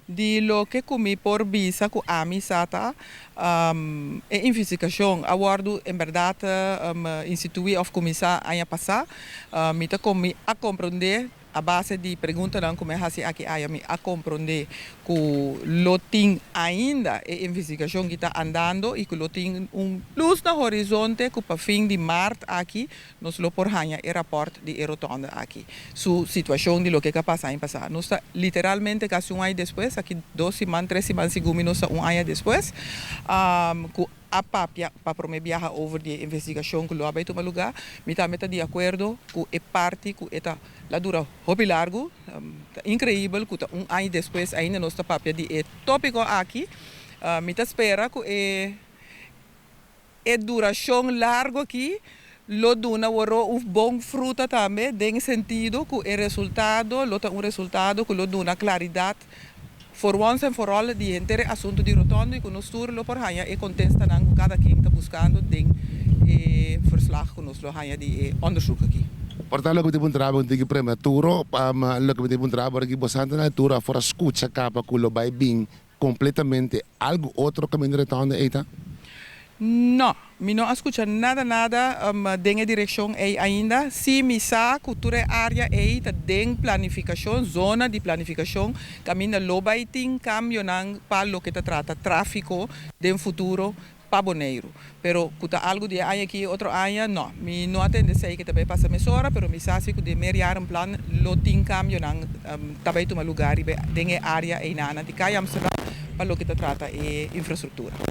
Di loke ku mi por bisa ku ami sa ta, e investigashon a wòrdu en bèrdat instituí òf kuminsá aña pasá. Mi ta mi a komprondé a base di preguntanan ku mi a hasi aki aya, mi a komprondé ku lo tin ainda e investigashon ku ta andando i ku lo tin un lus na horizonte ku pa fin di mart aki nos lo por haña e rapòrt di e rotònde aki, su situashon di loke a pasa aña pasá. Nos ta literalmente kasi un aña despues, aki 2 siman, 3 siman segun mi nos ta un aña despues, ku a papia pa promé biaha over di investigashon ku lo a bai tuma lugá. Mi tambe ta di akuerdo ku e parti ku e ta la dura hopi largu, ta inkreibel ku ta un aña despues ainda nos ta papia di e tópiko aki. Mi ta spera ku e durashon largu aki lo duna woro un bon fruta tambe, den sentido ku e resultado lo ta un resultado ku lo duna klaridat for once and for all di henter asuntu di rotonde i ku nos tur lo por haña e kontestanan ku kada ken ta buskando den e verslag ku nos lo haña di e onderzoek aki. Por tantu, loke mi ta puntra un tiki prematuro, loke mi ta puntra aki, bo na altura for a skucha kaba ku lo bai bin kompletamente algu otro kaminda rotonde ei ta? No, mi no a skucha nada nada den direkshon ei ainda. Si mi sa ku tur e área ei ta den planifikashon, zona di planifikashon, kaminda lo bai tin kambionan pa loke ta trata tráfiko den futuro pa Boneiru. Pero ku ta algu di aña aki otro aña, no. Mi no a tende esei ku tambe pasa mesora, pero mi sa ku den meerjarenplan lo tin kambionan tambe tuma lugá den e área einan di Kaya Amsterdam pa loke ta trata e infrastruktura.